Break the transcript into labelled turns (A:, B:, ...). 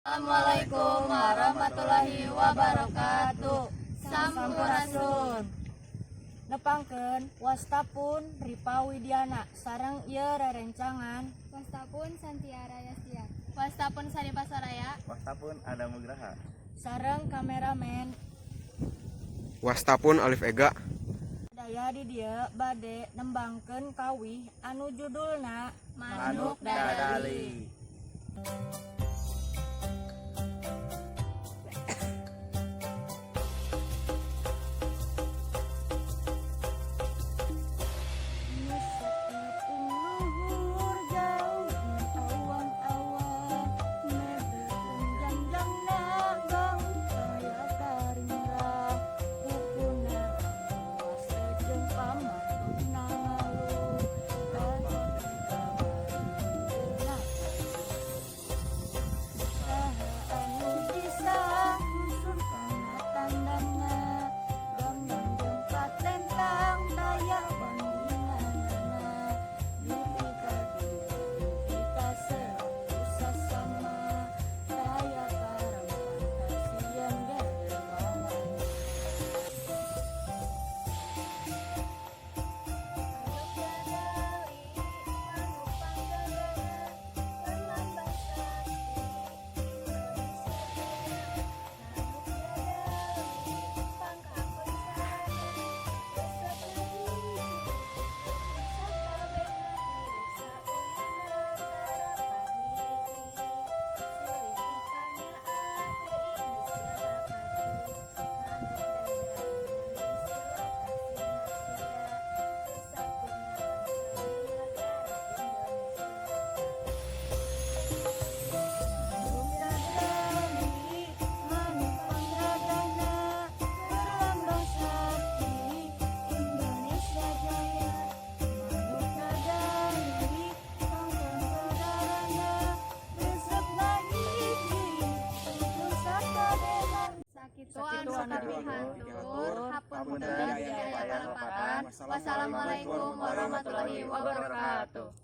A: Assalamualaikum warahmatullahi wabarakatuh. Sampurasun.
B: Nepangkeun, wasta pun Ripa Widiana sareng ieu rerencangan.
C: Wasta pun Santiara Yastia.
A: Wasta pun Saripa Soraya.
D: Wasta pun Adam Nugraha.
B: Sareng kameramen.
E: Wasta pun Alif Ega.
B: Daya di dieu bade nembangkeun kawih anu judulna
A: Manuk Dadali. Nu saeupeung luhur jauh dina awan-awan, mebeun jangjangna gaung kaya karingrang, kukuna awas jeung pamatutna ngaluh kabarina. Saha anu bisa nyusun kana tandangna, gambang jeung patentang daya bandinganana, dupi ka dupi ka 100 sasama daya karampan kasieun gegelongan.
C: Manuk dadali, manuk panggagana, berlambang sakti Indonesia Jaya. Manuk dadali, pangkakon sarana, resepna hiji, rukun sakabehna, hirup sauyuna tara pahiji. Silih pikanyaah teu indit sila kasih, manuk dadali manis sila kasih matia, resapkeunna bangsa di nagara Indonesia.
B: Manuk dadali, manuk panggagana, berlambang sakti Indonesia Jaya. Manuk dadali, pangkon saudarana, resepna hiji, rukun sakabehna.
A: Sakitu
D: Sakitu
A: anu
D: anu
A: kapihatur,
D: hapunten
A: hapunten
D: bilih
A: aya
D: aya
A: kalepatan.
D: kalepatan.
A: Wassalamualaikum warahmatullahi wabarakatuh.